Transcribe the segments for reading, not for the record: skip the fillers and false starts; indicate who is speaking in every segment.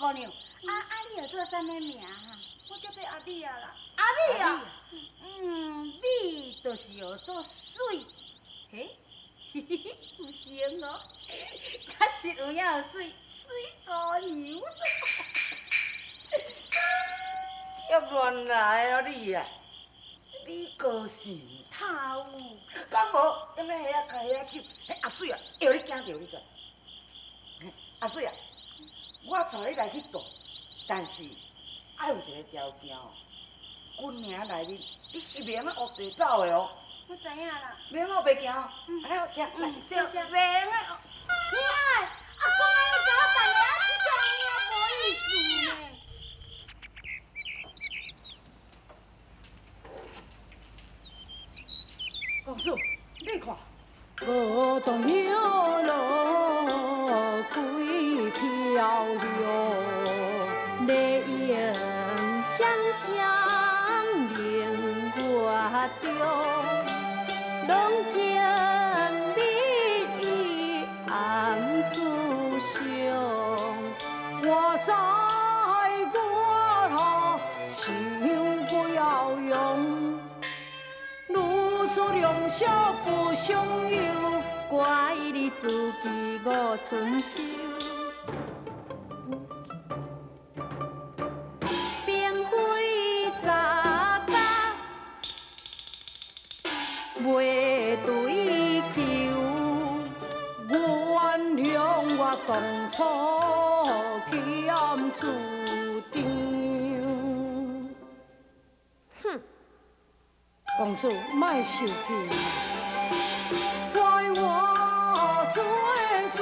Speaker 1: 姑娘，啊啊，你號做啥物名哈？
Speaker 2: 我叫做阿美啊啦。
Speaker 1: 阿美哦，嗯，美就是號做媠，嘿，嘿嘿嘿，有成哦，確實有影有媠，媠姑娘。
Speaker 3: 足亂來哦你啊！你高興？
Speaker 1: 頭。
Speaker 3: 敢無？踮咧遐開遐手，彼阿水啊，會予你驚著，你知？阿水啊，我帶你來去住，但是愛有一个條件哦，軍營內面你是袂用烏白走的哦。
Speaker 2: 我知影啦。
Speaker 3: 袂用烏白行哦。嗯。來，行，來，
Speaker 1: 對，袂用的。哎，啊，講按呢，共我逐个啊，這才有影無意思呢。
Speaker 4: 公主，你看，河東葉落歸飄搖，
Speaker 5: 麗影雙雙明月中，濃情蜜意暗思想。
Speaker 4: 我知我心不要用。如此良宵不相有，
Speaker 5: 怪你自欺误春秋。并非杂家袂对求，
Speaker 4: 原諒我當初欠主張。
Speaker 5: 哼！
Speaker 4: 公主，莫受氣，怪我做事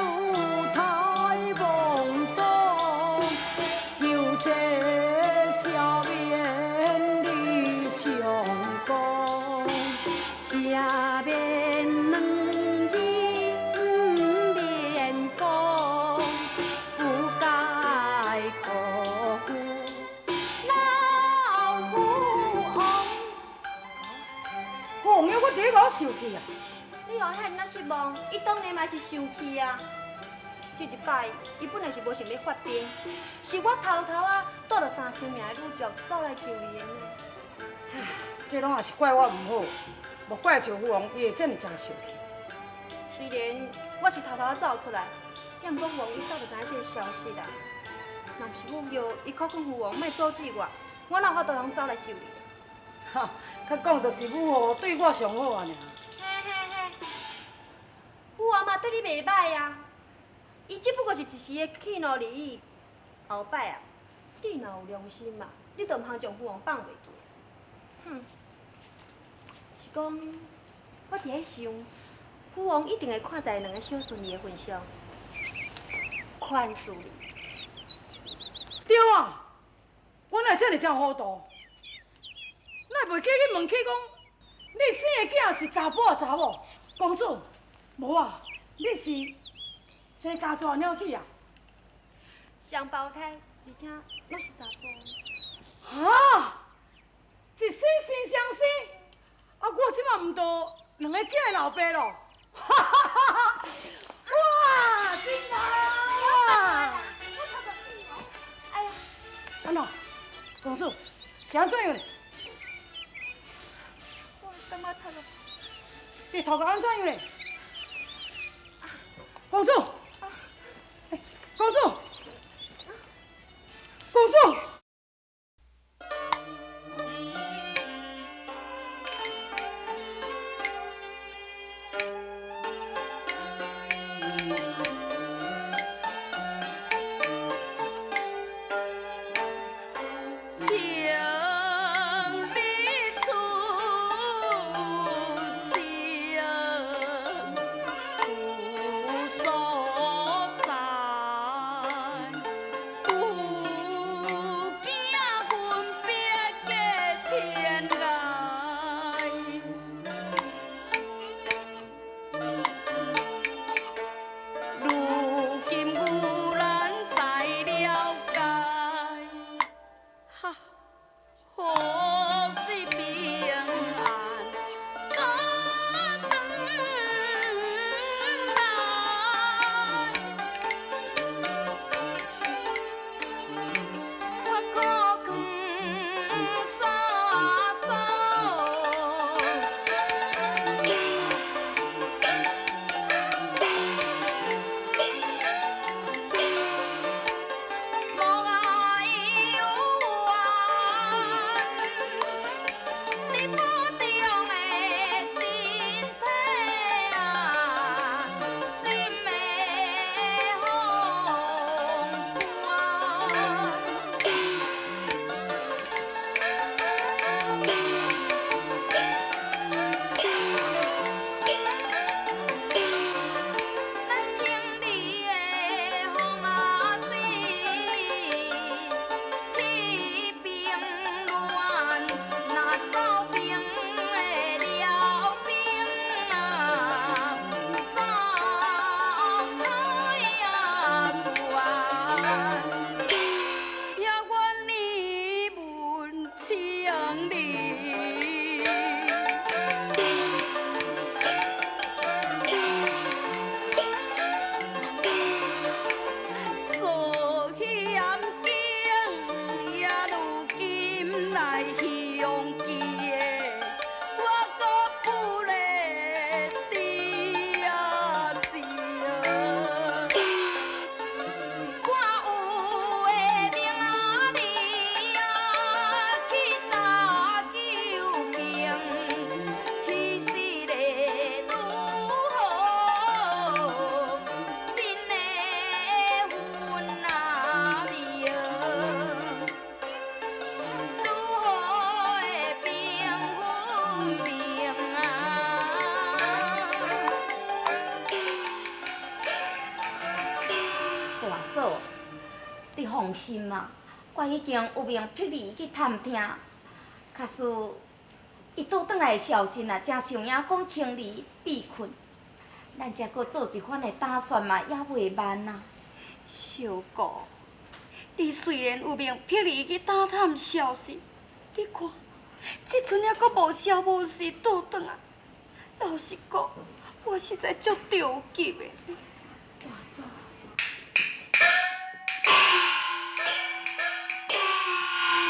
Speaker 4: 太懵懂，求這赦免你相講。
Speaker 5: 赦免兩字毋免講，不該辜負老父王。
Speaker 4: 父王猶閣佇咧共我受氣啊！
Speaker 6: 你予遐爾失望，伊當然嘛是生氣啊。這一擺，伊本來是無想欲發兵，是我偷偷仔帶著3000名的女將走來救伊的呢。
Speaker 4: 這攏也是怪我毋好，莫怪趙父王，伊會這爾誠受氣。
Speaker 6: 雖然我是偷偷仔走出來，也毋過父王伊早就知影這个消息啦。若毋是我叫伊苦勸父王莫阻止我，我哪有法度通走來救你？
Speaker 4: 哈，較講就是母后對我上好啊爾。
Speaker 6: 嘿嘿嘿，父王嘛對你袂䆀啊，伊只不過是一時的氣怒而已。後擺啊，你若有良心嘛，你就毋通將父王放袂記。哼，是講我佇咧想，父王一定會看在兩个小孫兒的份上，寬恕你。
Speaker 4: 對啊，我哪會這爾誠糊塗？哪會袂記去問起講，你生的囝是查埔抑查某？公主，無啊，你是生家大鳥鼠啊？
Speaker 6: 雙胞胎，而且攏是查埔。
Speaker 4: 哈！一生生雙生，啊！我這馬毋就兩个囝的老爸咯？哈哈哈哈！哇，真來啊！
Speaker 6: 哎呀，
Speaker 4: 按怎？公主，是按怎樣咧？
Speaker 6: 我感覺頭殼。
Speaker 4: 你頭殼按怎樣咧？公主，公主，公主。
Speaker 5: 情
Speaker 1: 你放心啊，我已經有命碧兒去探聽，假使伊倒轉來的消息啊，誠想影講青兒被困，咱才閣做一番的打算嘛，也袂慢啊。
Speaker 2: 小姑，你雖然有命碧兒去打探消息，你看，這陣猶閣無消無息倒轉來，老實講，我實在足著急的。
Speaker 1: 大嫂，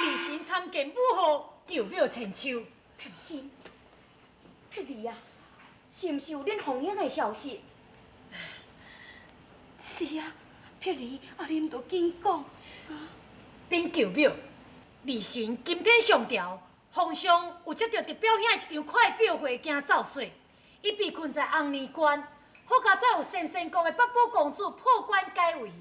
Speaker 4: 二神參見武后，求表千秋。
Speaker 1: 平心，碧兒啊，是毋是有恁鳳英的消息？
Speaker 2: 是啊，碧兒，啊，你毋著緊講。
Speaker 4: 稟舅母，二神今天上朝，皇上有接到特表兄的一张快表回京奏说，伊被困在红年关，好佳哉有仙仙国的八宝公主破关解围，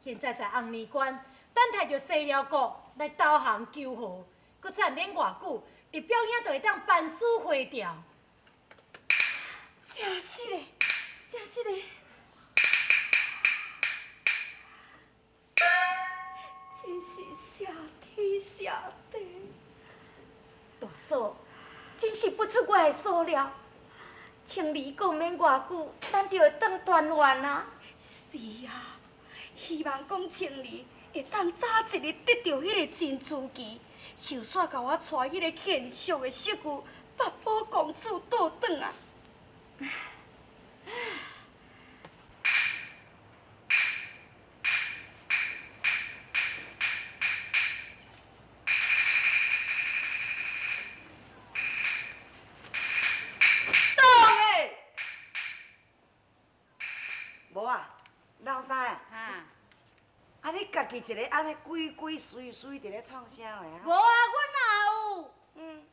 Speaker 4: 现在在红年关等待著西辽国来投降求和，阁再毋免偌久，特表兄就会当班师回朝。
Speaker 2: 真实的，
Speaker 1: 真实的。
Speaker 2: 真是谢天谢地。
Speaker 1: 大嫂，真是不出我的所料。千里阁毋免偌久，咱就会转团圆啊！
Speaker 2: 是啊，希望講千里會當早一日得著彼個珍珠旗，就煞共我帶彼個賢淑的媳婦八寶公主倒轉來。
Speaker 3: 無啊，老三啊，
Speaker 1: 哈，
Speaker 3: 啊你家己一个按呢鬼鬼祟祟佇咧創啥話啊？
Speaker 1: 無啊，阮哪有？
Speaker 3: 嗯，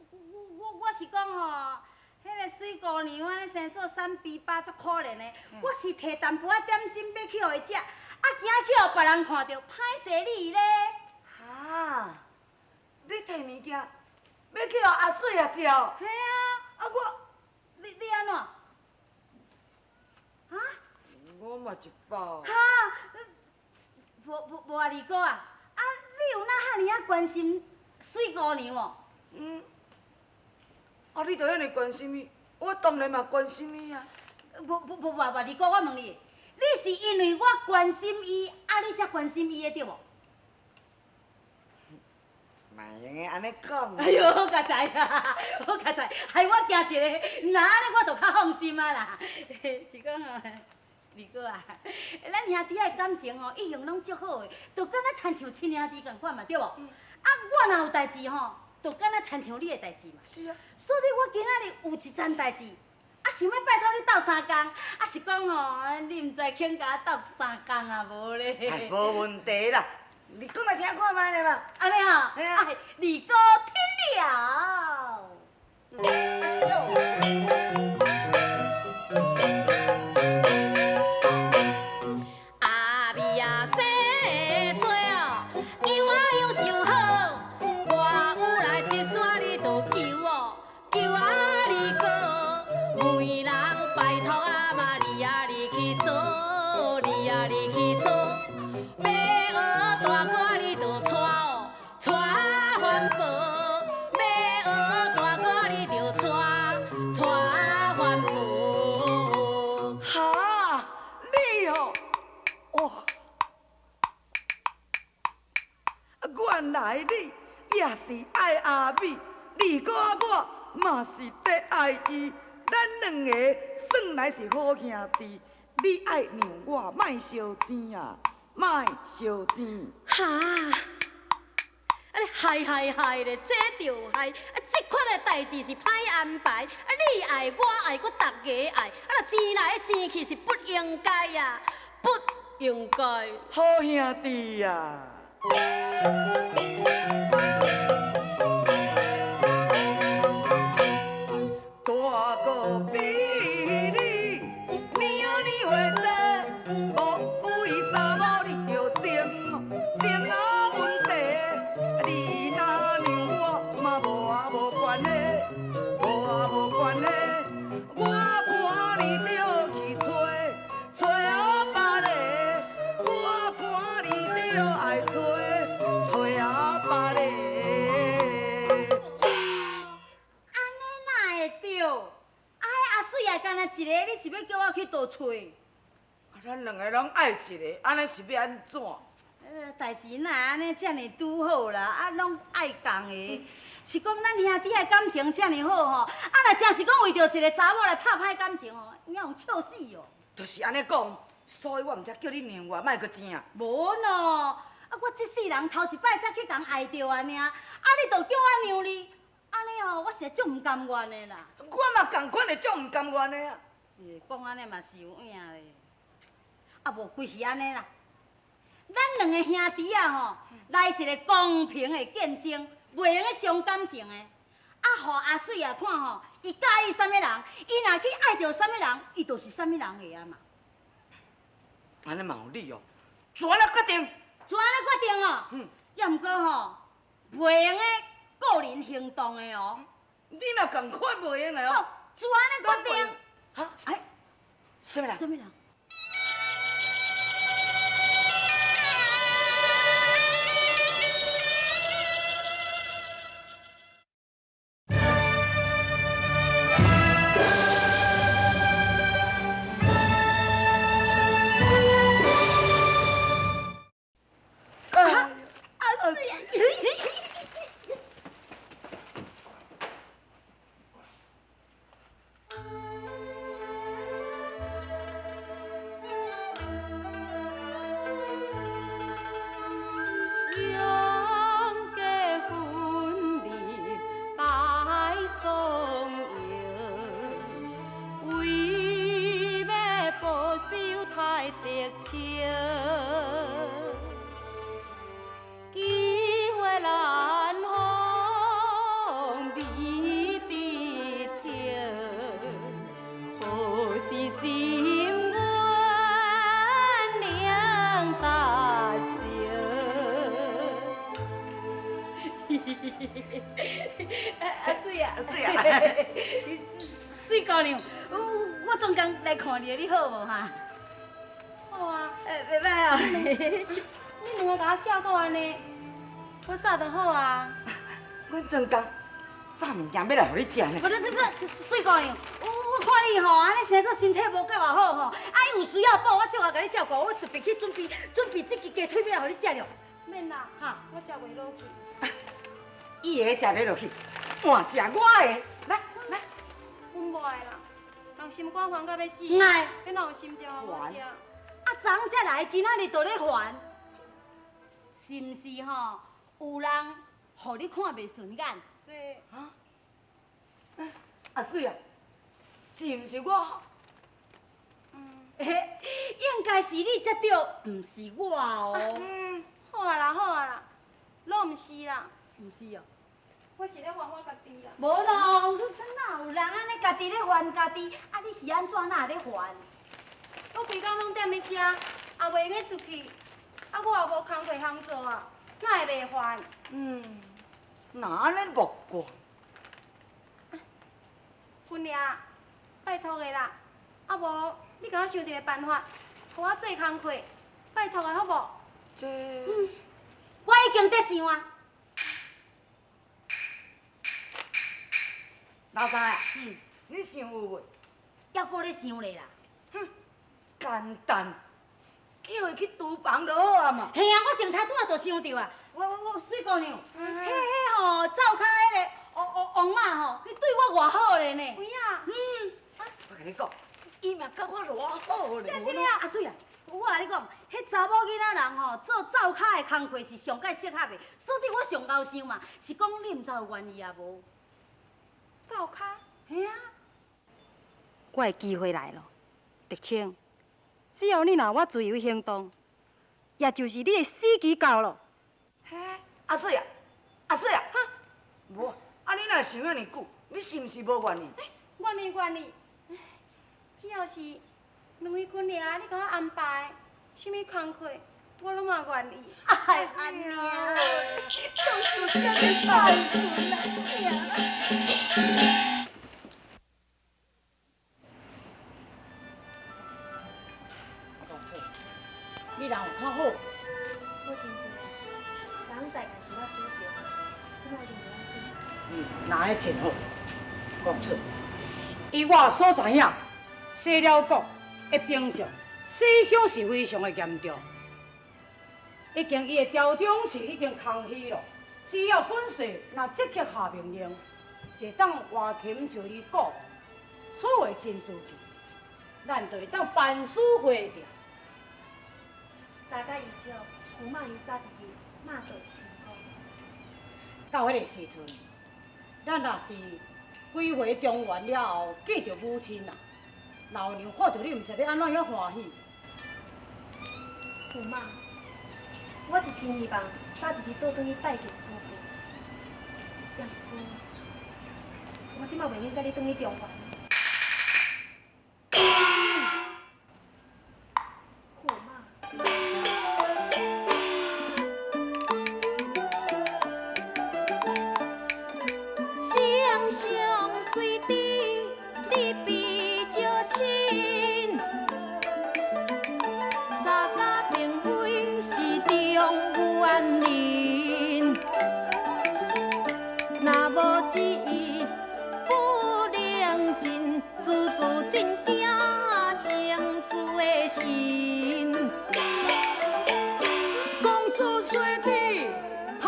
Speaker 1: 我是講吼，彼個水姑娘按呢生做三比八足可憐的，我是提淡薄仔點心欲去予伊食，啊驚去予別人看著，歹勢你咧。
Speaker 3: 哈，你提物件欲去予阿水啊食哦？
Speaker 1: 嘿啊，
Speaker 3: 啊我，
Speaker 1: 你按怎？哈？
Speaker 3: 我嘛一包。
Speaker 1: 哈，無啊，二哥啊，啊，你有哪遐爾仔關心水姑娘哦？
Speaker 3: 嗯。啊，你著遐爾關心伊，我當然嘛關心伊啊。
Speaker 1: 無啊，二哥，我問你，你是因為我關心伊，啊，你才關心伊的對無？
Speaker 3: 嘛會用得按呢講。
Speaker 1: 哎喲，好佳哉啊！好佳哉，害我驚一个，若按呢我就較放心啊啦。是講吼，二哥啊，咱兄弟仔的感情吼，一向攏足好的，就敢若親像親兄弟仝款嘛，對無？啊，我若有代誌吼，就敢若親像你的代誌嘛。
Speaker 3: 是啊。
Speaker 1: 所以我今仔日有一欉代誌，啊，想欲拜託你鬥相共，啊是講吼，你毋知肯共我鬥相共啊無咧？
Speaker 3: 哎，無問題啦，你講來聽看覓咧嘛。
Speaker 1: 按呢吼，
Speaker 3: 嘿啊
Speaker 1: 哎，二哥聽了。
Speaker 5: 阿美啊，西做哦，游啊游上好，我有來一山你就求哦，求啊二哥，每人拜託阿媽你啊你去做，你啊你去做，欲學大歌你就帶哦，帶環保，欲學大歌你就帶，帶環保。
Speaker 3: 哈，你哦，哇！原來你也是愛阿美，二哥啊我嘛是得愛伊，咱兩个算來是好兄弟。你愛讓我莫相爭啊，莫相爭。
Speaker 5: 哈！啊你害害害咧，這著害！啊，這款的代誌是歹安排。啊，你愛我愛，閣逐家愛。啊，若錢來錢去是不應該啊，不應該。
Speaker 3: 好兄弟啊！大哥比你年啊年岁济，无有伊查某你著情，情啊问题。你若让我嘛无啊无關係，無啊無關係。我看你著去揣揣啊別个，我看你著哟爱揣揣阿爸咧。
Speaker 1: 按呢哪会对？啊，彼阿水啊，干焦一个，你是欲叫我去佗揣？
Speaker 3: 啊，咱两个拢爱一个，按呢是欲按怎？
Speaker 1: 代志哪会按呢遮尔拄好啦？啊，拢爱仝的，是讲咱兄弟的感情遮尔好吼。啊，若真是讲为著一个查某来拍歹感情吼，你用笑死哦。
Speaker 3: 就是按呢讲，所以我毋才叫你让我，莫阁争。
Speaker 1: 无喏，啊，我这世人头一摆才去共爱著啊尔，啊，你就叫我让你，按呢哦，我是足毋甘愿的啦。
Speaker 3: 我嘛仝款会足毋甘愿的啊。
Speaker 1: 讲按呢嘛是有影咧。啊，无规气按呢啦。咱两个兄弟仔吼，来一个公平的竞争，袂用得伤感情的。啊，予阿水仔看吼，伊佮意啥物人，伊若去爱著啥物人，伊就是啥物人的啊嘛。
Speaker 3: 按呢嘛有理哦，就按呢决定。
Speaker 1: 就按呢决定哦。嗯。也毋过吼，袂用得个人行动的哦。
Speaker 3: 你嘛仝款袂用的哦。
Speaker 1: 就按呢决定。
Speaker 3: 哈？哎，啥物人？
Speaker 1: 啥物人？阿水啊，
Speaker 3: 水啊，
Speaker 1: 水姑娘，我专工来看你，你好无哈？
Speaker 6: 好啊。
Speaker 1: 袂歹哦。
Speaker 6: 你两个共我照顾按呢，我早就好啊。
Speaker 3: 阮专工炸物件欲来予你食呢。
Speaker 1: 无，这这水姑娘，我看你吼，按呢生做身体无够偌好吼，啊，有需要补，我照下共你照顾，我特别去准备准备这支鸡腿欲来予你食了。
Speaker 6: 免啦，
Speaker 1: 哈，
Speaker 6: 我食袂落去。
Speaker 3: 伊的食袂落去，换食我的。来来，
Speaker 6: 阮无爱啦，人心肝烦到欲死，
Speaker 1: 毋爱，
Speaker 6: 你哪有心情予我食？
Speaker 1: 啊，昨昏才来，今仔日就咧烦，是毋是吼？有人予你看袂顺眼？
Speaker 6: 这
Speaker 3: 啊，阿水啊，是毋是我？
Speaker 1: 嘿，应该是你才对，毋是我哦。
Speaker 6: 嗯，好啊啦，好啊啦，拢毋是啦。
Speaker 1: 毋是哦。
Speaker 6: 我是咧烦我家己啦。
Speaker 1: 无咯，哪有人按呢家己咧烦家己？啊，你是按怎哪会咧烦？
Speaker 6: 我规工拢踮咧遮，也袂用得出去，啊，我也无工课通做啊，哪会袂烦？
Speaker 3: 嗯，哪按呢莫怪。
Speaker 6: 君娘，拜托的啦，啊无你共我想一个办法，予我做工课，拜托的好无？
Speaker 3: 这，
Speaker 1: 我已经伫想啊。
Speaker 3: 老三啊，你想有无？
Speaker 1: 犹阁咧想咧啦。
Speaker 3: 哼，简单，叫伊去厨房就好啊嘛。
Speaker 1: 嘿啊，我前头拄仔就想著啊。我水姑娘，彼吼灶跤彼个王王王妈吼，彼对我偌好咧呢。
Speaker 6: 有影？
Speaker 1: 嗯。
Speaker 3: 我共你讲，伊嘛佮我偌好咧。
Speaker 1: 真是啊，阿水啊，我共你讲，彼查某囡仔人吼，做灶跤的工课是上盖适合的，所以我上𠢕想嘛，是讲你毋知有愿意啊无？
Speaker 6: 灶跤？
Speaker 1: 嘿啊。
Speaker 6: 我的机会来了，德清，只要你若我自由行动，也就是你的死期到了。
Speaker 3: 嘿，阿水啊，阿水啊，哈，无，啊你若想遐尔久，你是毋是无愿意？
Speaker 6: 愿意愿意，只要是两位君娘，你共我安排，啥物工课，我拢嘛愿意。
Speaker 1: 哎，按呢，就是这么单纯啊！
Speaker 4: 公主，你人有较好？
Speaker 6: 我是
Speaker 4: 若按呢真好，公子，以我所知影，西辽国的兵将死伤是非常的严重，已经伊的朝中是已经空虚咯。只要本帅若即刻下命令，就会当活擒就伊国，此话真足够，咱就会当班师回朝。
Speaker 6: 早甲伊招，驸马娘早一日马到成功。
Speaker 4: 到彼个时阵，咱若是归回中原了后，见著母亲啊，老娘看著你，毋知欲按怎遐欢喜。
Speaker 6: 驸马，我是真希望早一日倒转去拜见姑姑。也毋过，我这马袂用佮你转去中原。驸马。
Speaker 5: 双双随知你比较亲，早甲并非是中原人，若无旨意不能进，私自真惊成主的心。
Speaker 4: 公主虽知太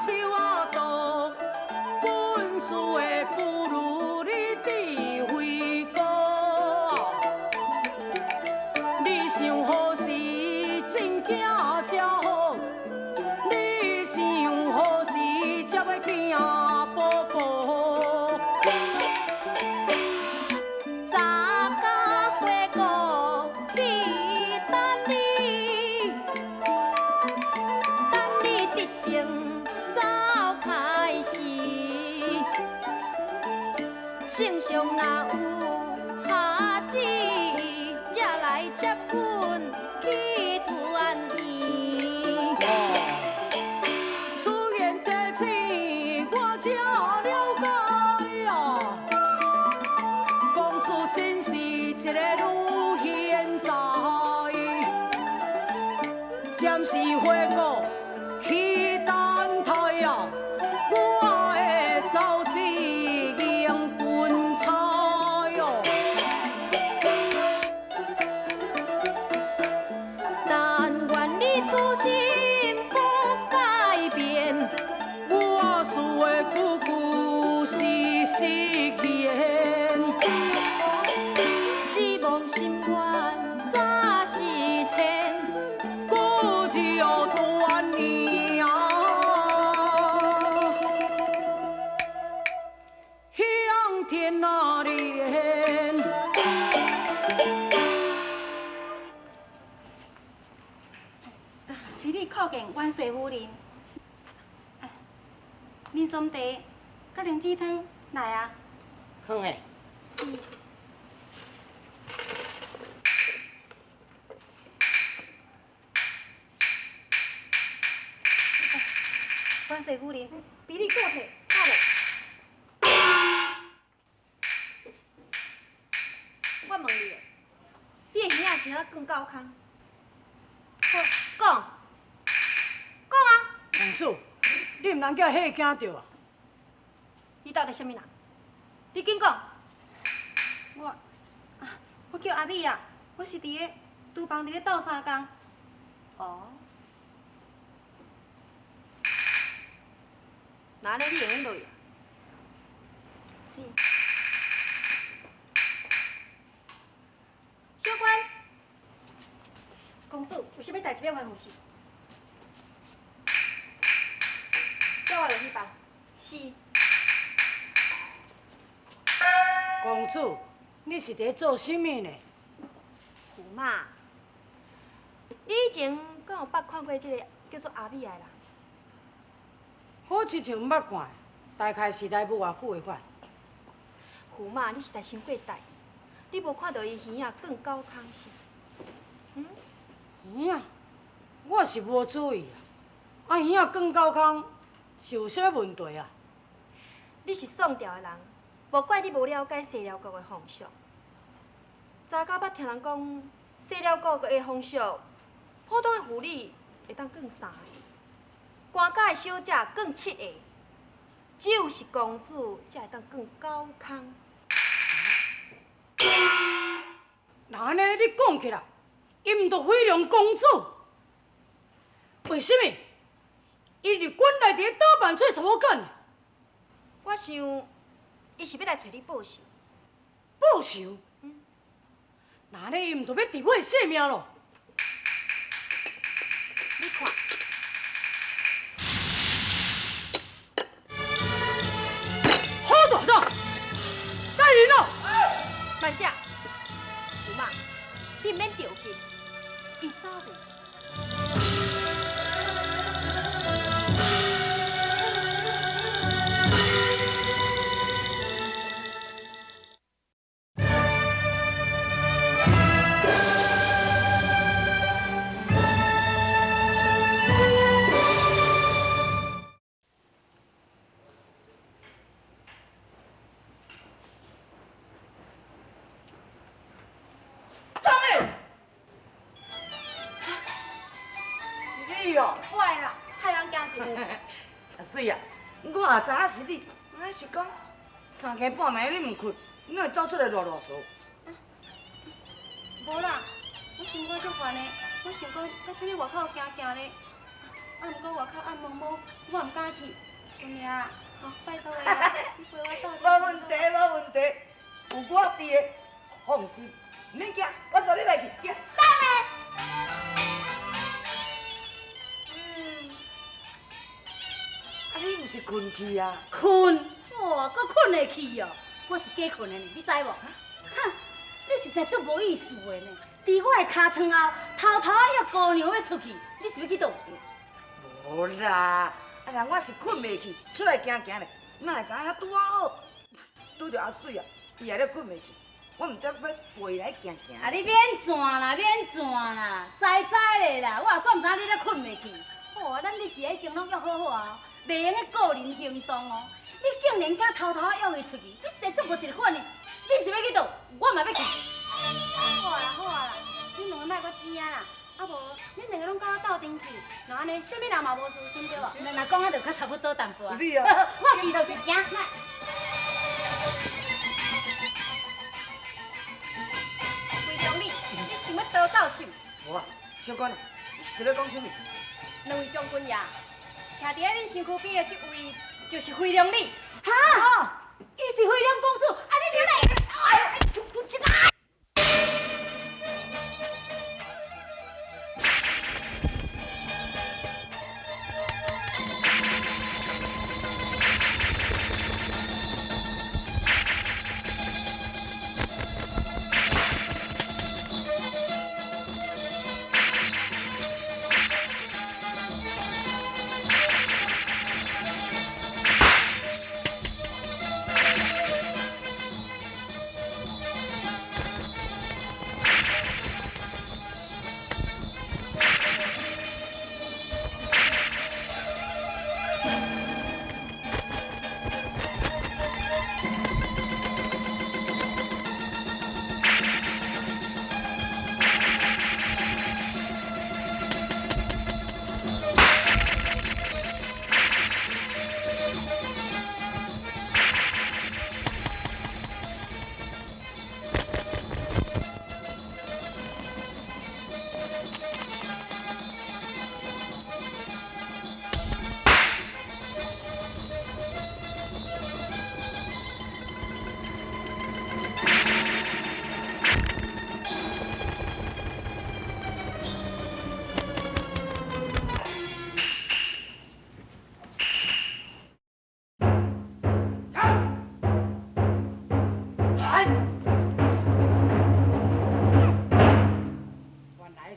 Speaker 4: 手啊毒，本事的不如你智慧高。你想何时真惊才好？你想何时才欲惊宝宝？
Speaker 5: 早甲回国去等你，等你得胜走开始。圣上若有下旨，才来接阮去团圆。
Speaker 4: 此言提醒我才了解啊，公主真是一个女贤才，暂时回国去等待啊，我会走这迎君差哟。
Speaker 5: 但愿你初心不改变。
Speaker 4: 我说的句句是实言。
Speaker 5: 只望心愿早实现。
Speaker 4: 骨肉团圆，向天啊连。
Speaker 7: 婢女叩见元帅夫人。人参茶、佮莲子汤来啊。
Speaker 3: 囥的。
Speaker 7: 是。元帅夫人，婢女告退，好无？
Speaker 6: 我问你，你的耳仔是按怎卷狗空？讲，讲啊！
Speaker 4: 公主，你毋通叫吓惊著啊！
Speaker 6: 你到底啥物人？你紧讲！
Speaker 7: 我，啊，我叫阿美啊，我是伫咧厨房伫咧斗相共。
Speaker 6: 哦。那按呢你会用落去啊？
Speaker 7: 是。
Speaker 6: 小官，公主有啥物代志欲吩咐是？叫我落去办。是。
Speaker 4: 公主，你是伫做啥物呢？
Speaker 6: 驸马，你以前敢有捌看过这个叫做阿美的人？
Speaker 4: 好亲像毋捌看，大概是来无偌久的款。
Speaker 6: 驸马，你实在伤过大，你无看著伊耳仔卷狗空是？嗯？
Speaker 4: 耳仔，我是无注意啊。啊，耳仔卷狗空是有啥物问题啊？
Speaker 6: 你是宋朝的人，无怪你无了解西辽国的风俗。早甲捌听人讲，西辽国的风俗，普通的妇女会当卷三个，官家的小姐卷七个，只有是公主才会当更高空。
Speaker 4: 那按呢，你讲起来，伊毋著飞龙公主？为什么？伊入馆内伫咧打扮做查某囝？
Speaker 6: 我想，伊是欲来揣你报仇。
Speaker 4: 报仇？那按呢，伊毋著欲夺我的性命咯？
Speaker 6: 你看。
Speaker 4: 好大胆！带人哦！
Speaker 6: 慢者，有妈，你毋免著急，伊走袂。
Speaker 3: 我也知影是你，我是讲三更半暝你毋睏，你会走出来偌偌嗦？
Speaker 7: 无啦，我心肝足烦的，我想讲欲出去外口行行咧，啊，毋过外口暗蒙蒙，我毋敢去。春芽，吼，拜托的啦，你陪我斗阵。
Speaker 3: 无问题，无问题，有我伫的，放心，毋免惊，我带你来去。行。
Speaker 1: 等下。
Speaker 3: 啊，你毋是睏去啊？
Speaker 1: 睏？哇，阁睏会去哦？我是假睏的呢，你知无？哼，你实在足无意思的呢。伫我的尻川后，偷偷仔约姑娘欲出去，你是欲去佗？
Speaker 3: 无啦，啊，人我是睏袂去，出来行行咧，哪会知影遐拄仔好，拄著阿水啊，伊也咧睏袂去，我毋才欲陪伊来行行。
Speaker 1: 啊，你免转啦，免转啦，知知咧啦，我也煞毋知影你咧睏袂去。哦，咱日时已经拢约好好啊，袂用得个人行动哦。你竟然敢偷偷仔约伊出去，你实足无一个款的。你是欲去佗？我嘛欲去。
Speaker 7: 好啊啦，好啊啦，恁两个莫阁争啊啦，啊无恁两个拢佮我斗阵去，若按呢，啥物人嘛无私心对无？
Speaker 1: 若若讲啊，就较差不多淡薄啊。
Speaker 3: 你啊，
Speaker 1: 我去就行。来。
Speaker 2: 魏良你，你想欲逃走是毋？
Speaker 3: 无啊，小官啊，你是伫咧讲啥物？
Speaker 2: 两位将军爷，徛伫咧恁身躯边的这位，就是飞龙你。
Speaker 1: 哈？伊是飞龙公主，啊你入来！哎呦，这个。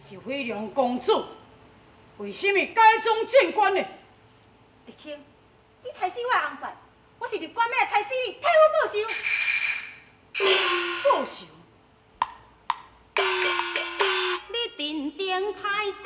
Speaker 4: 是飞龙公主，为什么改装进关呢？
Speaker 7: 狄青，你刣死我的翁婿，我是入关欲来刣死你，替我报仇。
Speaker 4: 报仇？
Speaker 5: 你定情歹死。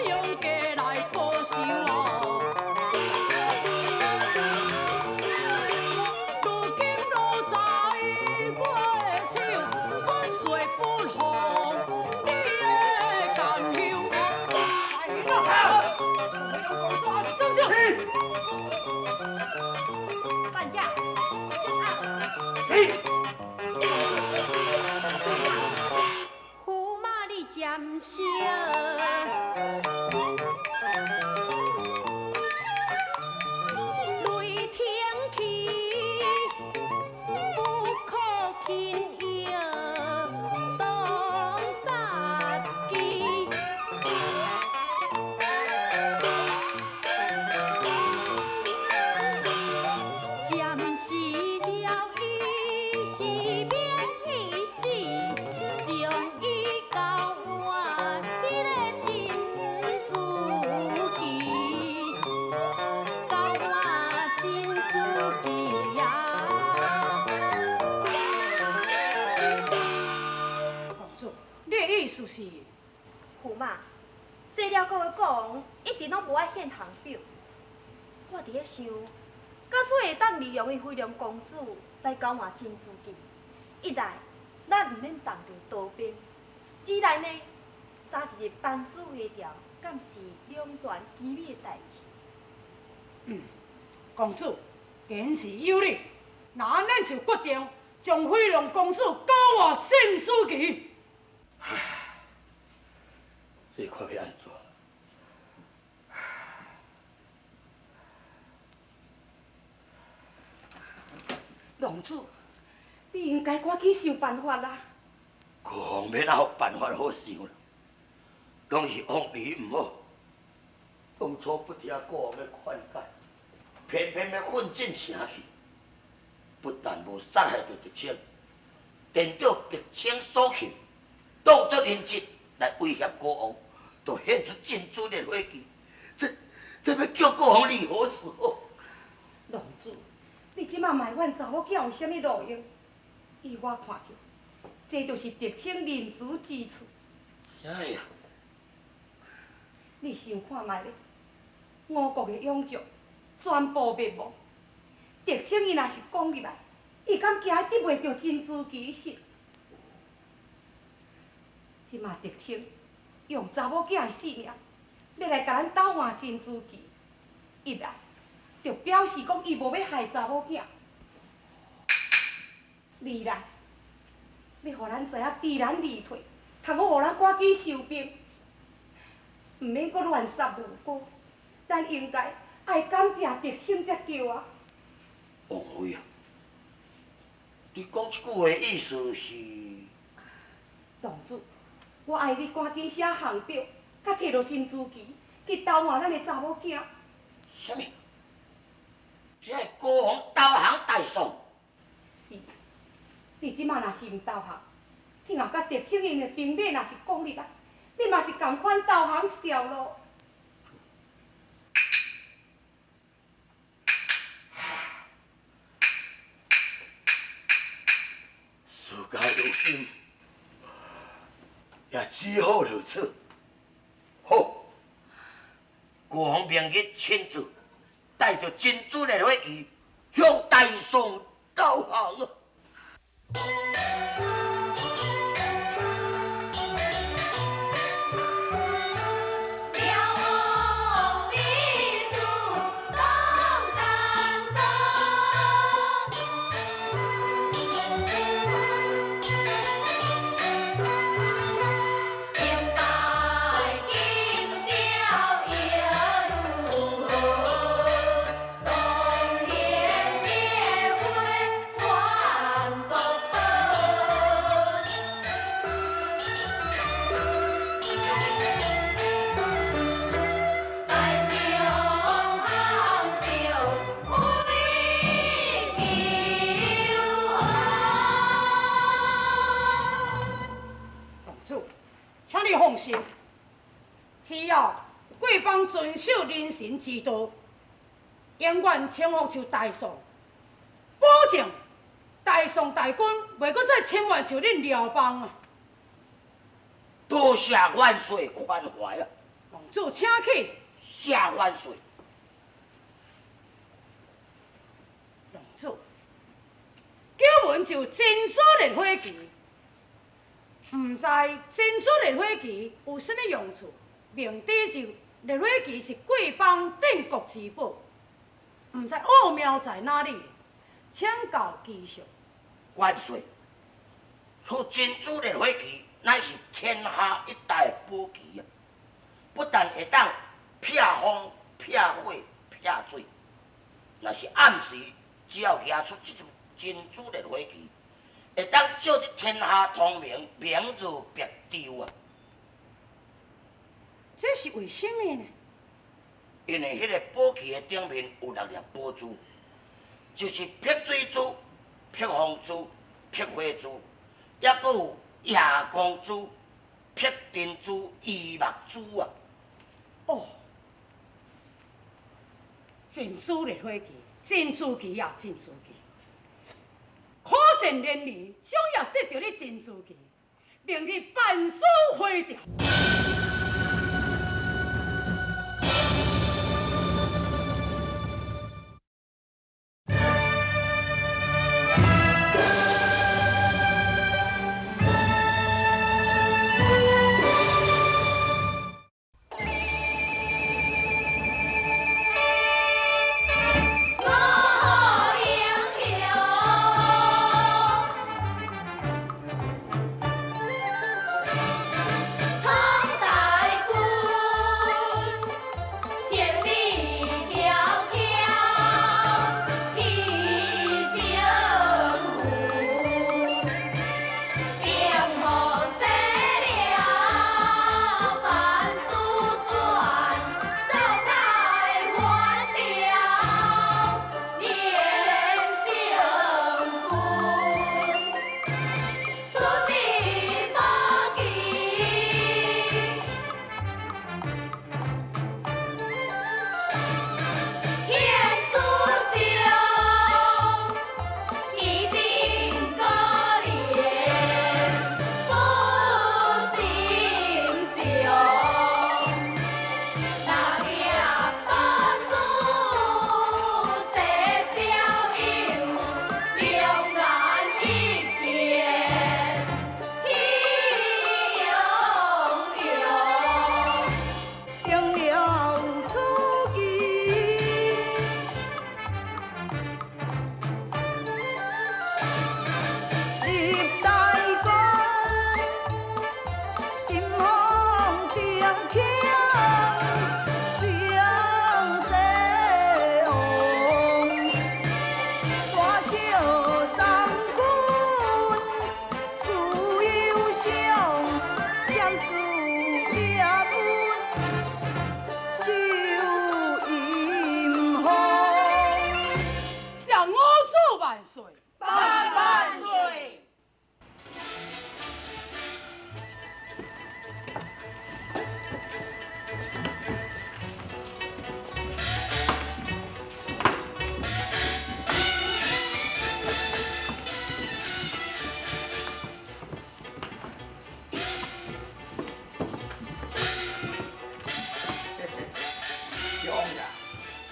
Speaker 4: 用计来报仇哦。如今落在我的手，万岁不予你的甘休。来啦，飞龙公主后一种手。
Speaker 6: 管家，先按。
Speaker 3: 是。
Speaker 5: 驸马你暂小。雷霆起，不可轻易动杀机。暂时了伊是免去死，将伊交换彼个珍珠旗，交换珍珠旗呀。
Speaker 4: 公主，你的意思是？
Speaker 6: 驸马，西辽国的国王一直拢无爱献降表，我伫咧想，假使会当利用伊飞龙公主来交换珍珠旗，一来咱毋免动著刀兵，二来呢，早一日班师回朝，敢是两全其美的代志。
Speaker 4: 公主，言之有理，那按呢就决定将飞龙公主交换珍珠旗。
Speaker 8: 这看欲按怎？
Speaker 7: 龙主，你应该赶紧想办法啦。
Speaker 8: 国王欲哪有办法好想啦？拢是王儿毋好，当初不听国王的劝解，偏偏欲奋进城去，不但无杀害著狄青，颠倒狄青所擒，当作人质来威胁国王，就献出珍珠烈火旗，这欲叫国王如何是好？
Speaker 7: 龙主，你这马埋怨查某囝有啥物路用？依我看去，这就是狄青仁慈之处。
Speaker 8: 啥呀？
Speaker 7: 你想看觅咧？吴国的勇将全部灭亡，狄青伊若是讲入来，伊敢惊得袂著珍珠旗是？这马狄青用查某囝的性命，欲来共咱斗换珍珠旗，一来就表示讲伊无欲害查某囝；二来，欲予咱知影知难而退，通好予咱赶紧收兵，毋免阁乱杀无辜。咱应该爱感谢狄青才对啊！
Speaker 8: 王妃啊，你讲这句话意思是？
Speaker 7: 龙主，我爱你赶紧写降表，佮提著珍珠旗去投换咱的查某囝。
Speaker 8: 啥物？你爱国王投降大宋？
Speaker 7: 是。你这马若是毋投降，听后佮狄青𪜶的兵马若是攻入来，你嘛是仝款投降一条路。
Speaker 8: 事到如今，也只好如此。好，国王明日亲自带著珍珠烈火旗向大宋投降啊！
Speaker 4: 请你放心，只要贵邦遵守人神之道，永远臣服受大宋，保证大宋大军袂阁再侵犯受恁辽邦啊！
Speaker 8: 多谢万岁宽怀啊！
Speaker 4: 王主，子请起。
Speaker 8: 谢万岁。
Speaker 4: 龙子，久闻就珍珠烈火旗，毋知珍珠烈火旗有啥物用处？明知是烈火旗是贵邦镇国之宝，毋知奥妙在哪里？请教技术。
Speaker 8: 万岁！此珍珠烈火旗乃是天下一大宝旗啊！不但会当避风、避火、避水，若是暗时，只要举出这束珍珠烈火旗，会当照得天下通明，明如白昼啊！
Speaker 4: 这是为什么呢？
Speaker 8: 因为彼个宝旗的顶面有六粒宝珠，就是碧水珠、碧风珠、碧火珠，抑阁有夜光珠、碧珍珠、玉目珠啊！
Speaker 4: 哦，珍珠烈火旗，珍珠旗啊，珍珠旗！可见连儿终也得著你珍珠旗，明日万事毁掉。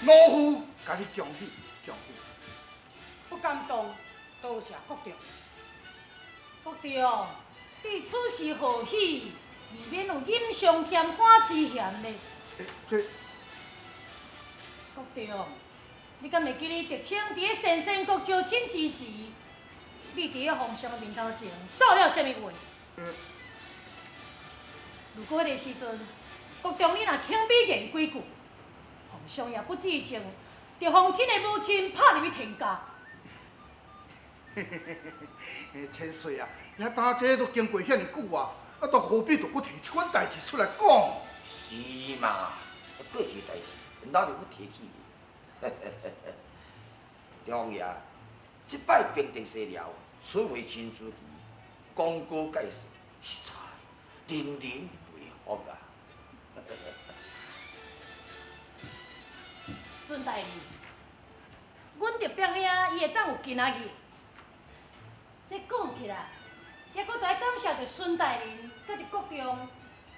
Speaker 9: 老夫共你恭喜恭喜！
Speaker 4: 不敢当，多谢国丈。国丈，你此时贺喜，未免有锦上添花之嫌呢。
Speaker 9: 这
Speaker 4: 国丈，你敢会记得德清伫咧先生国招亲之时，你伫咧皇上的面头前做了啥物话？如果彼个时阵，国丈你若轻鄙言几句，皇上也不至于将着皇亲的母亲拍入去天家。
Speaker 9: 千岁啊，遐当这都经过遐尔久啊，啊，都何必就阁提这款代志出来讲？
Speaker 8: 是嘛，过去代志哪就阁提起？中爷，这摆平定西辽，取回珍珠旗，功高盖世，实在人人佩服啊！
Speaker 4: 孙大人，阮特别兄伊会当有今仔日，这讲起来，也阁得爱感谢著孙大人佮伫国中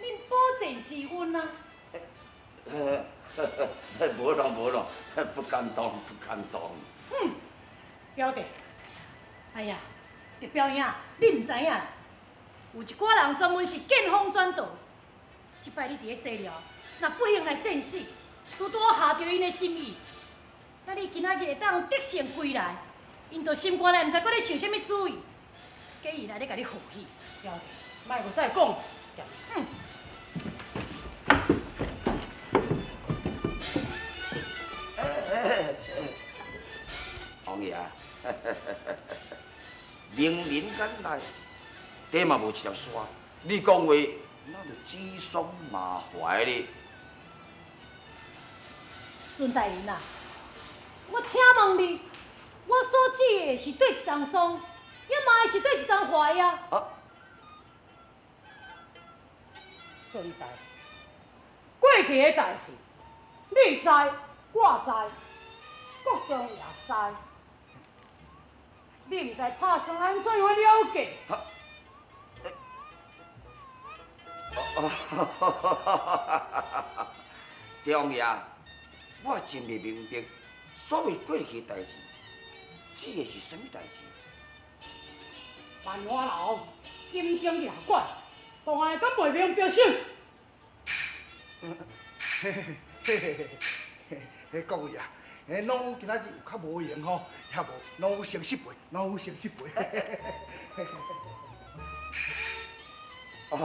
Speaker 4: 恁保荐之恩啊！
Speaker 8: 无啦无啦，不敢当不敢当。
Speaker 4: 哼，表弟，哎呀，德表兄，你毋知影啦，有一寡人专门是见风转舵。这摆你伫咧西寮，若不幸来战死，拄拄好合著𪜶的心意。那你今仔日会当得胜归来，𪜶就心肝内毋知阁咧想啥物主意，计伊来咧共你贺喜。表弟，莫阁再讲。嗯。
Speaker 8: 王爷，明明眼内底嘛无一条沙，你讲话哪就指桑骂槐咧？
Speaker 4: 孙大人啊，我请问你，我所指的是对一层桑，也嘛会是对一层槐啊？
Speaker 8: 啊！
Speaker 4: 孙大人，过去的代志，你知，我知，国中也知。你毋知拍算按怎样了结？
Speaker 8: 中爷，我真袂明白，所谓过去代志，指的是啥物代志？
Speaker 4: 万花楼金钟夜馆，当然敢袂明白什？
Speaker 9: 嘿嘿嘿嘿嘿，嘿各位啊！哎，老夫今仔日有较无闲吼，也无老夫先失陪，老夫先失陪。
Speaker 8: 哦，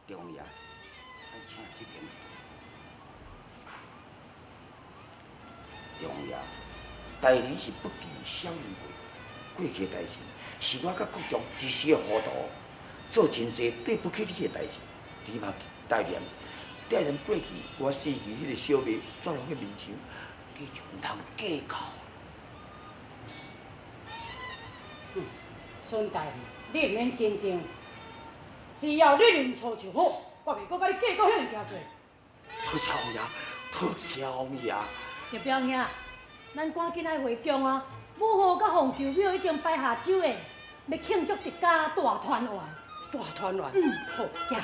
Speaker 8: 中爷，咱请这边坐。中爷，大人是不计小人过，过去的代志是我佮国中一时的糊涂，做真济对不起你的代志，你嘛代念。代念过去，我死去彼个小妹煞拢去面墙，你就毋通计较。
Speaker 4: 孙大人，你毋免紧张，只要你认错就好，我袂阁佮你计较遐尔诚济。
Speaker 8: 多谢王爷，多谢王爷。
Speaker 4: 叶表兄，咱赶紧爱回宫啊！母后佮凤求庙已经摆下酒宴，欲庆祝一家大团圆。大团圆。嗯，好，行。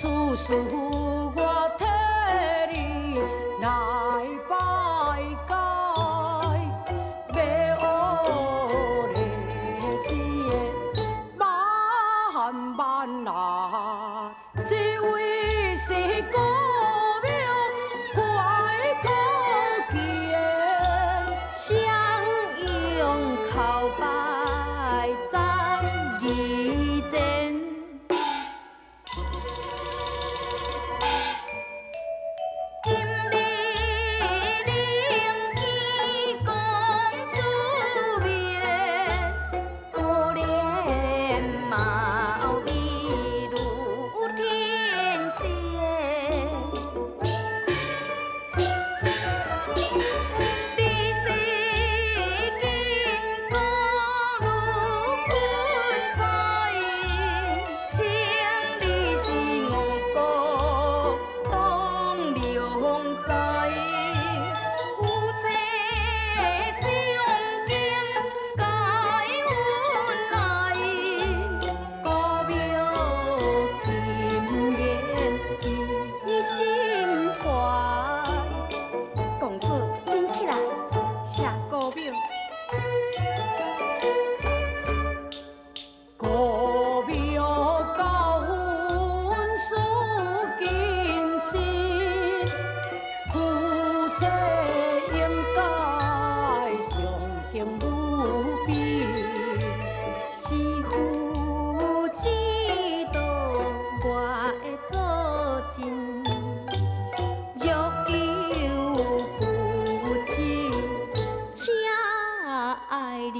Speaker 5: 此事我替你来拜告。愛人。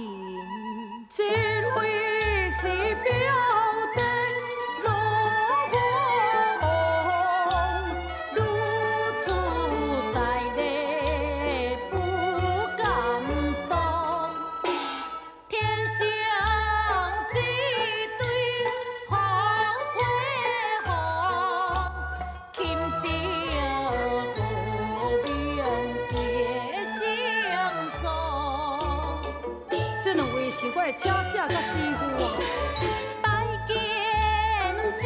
Speaker 4: 這位是表弟羅王，
Speaker 5: 如此大禮不敢當，天生一對好配合，琴聲和鳴別相送。
Speaker 4: 這兩位是我的姐姐佮姊夫啊。
Speaker 5: 拜見姊。